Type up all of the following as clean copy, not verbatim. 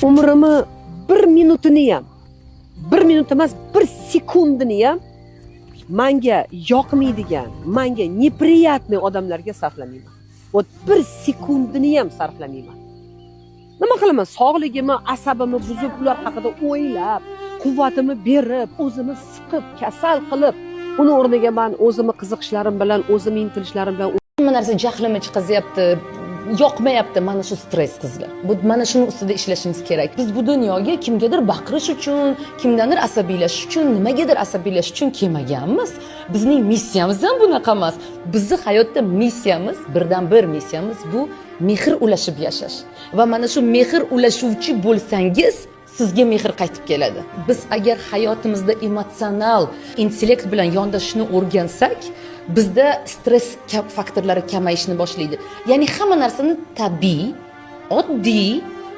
Umrimni bir minutini ham, bir minut emas, bir sekundini ham manga yoqmaydigan, manga неприятный odamlarga sarflamayman. Вот bir sekundini ham sarflamayman. Nima qilaman? Sog'ligimni, asabimni buzib, ular haqida o'ylab, quvvatimni berib, o'zimni siqib, kasal qilib, uni o'rniga man o'zimni qiziqishlarim bilan, o'zimni intilishlarim bilan. Hamma narsa jahlimni chiqazyapti, yoqmayapti. Mana shu stress, qizlar. Bu mana shuni ustida ishlashimiz kerak. Biz bu dunyoga kimgadir baqirish uchun, kimdandir asabiylashish uchun, nimagadir asabiylashish uchun kelmaganmiz. Bizning missiyamiz ham bunaqa emas. Bizni hayotda missiyamiz, birdan bir missiyamiz bu mehr ulashib yashash. Va mana shu mehr ulashuvchi bo'lsangiz, sizga mehr qaytib keladi. Biz agar hayotimizda emotsional intellekt bilan yondashishni o'rgansak, bizda stress faktorlari kamayishni boshlaydi. Ya'ni hamma narsani tabiiy, oddiy,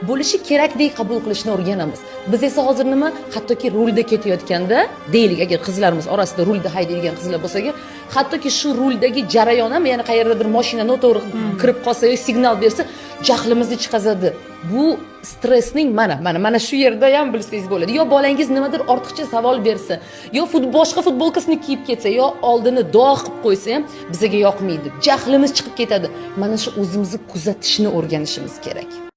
bo'lishi kerakdek qabul qilishni o'rganamiz. Biz esa hozir nima, hattoki rulda ketayotganda, deylik, agar qizlarimiz orasida rulda haydaydigan qizlar bo'lsa agar, hattoki shu ruldagi jarayon ham, ya'ni qayerdadir moshina noto'g'ri kirib qolsa yo signal bersa, jahlimizni chiqazadi. Bu stressning mana shu yerda ham bilsangiz bo'ladi. Yo bolangiz nimadir ortiqcha savol bersa, yo boshqa futbolkasini kiyib ketsa, yo oldini dog' qilib qo'ysa ham bizaga yoqmaydi, jahlimiz chiqib ketadi. Mana shu o'zimizni kuzatishni o'rganishimiz kerak.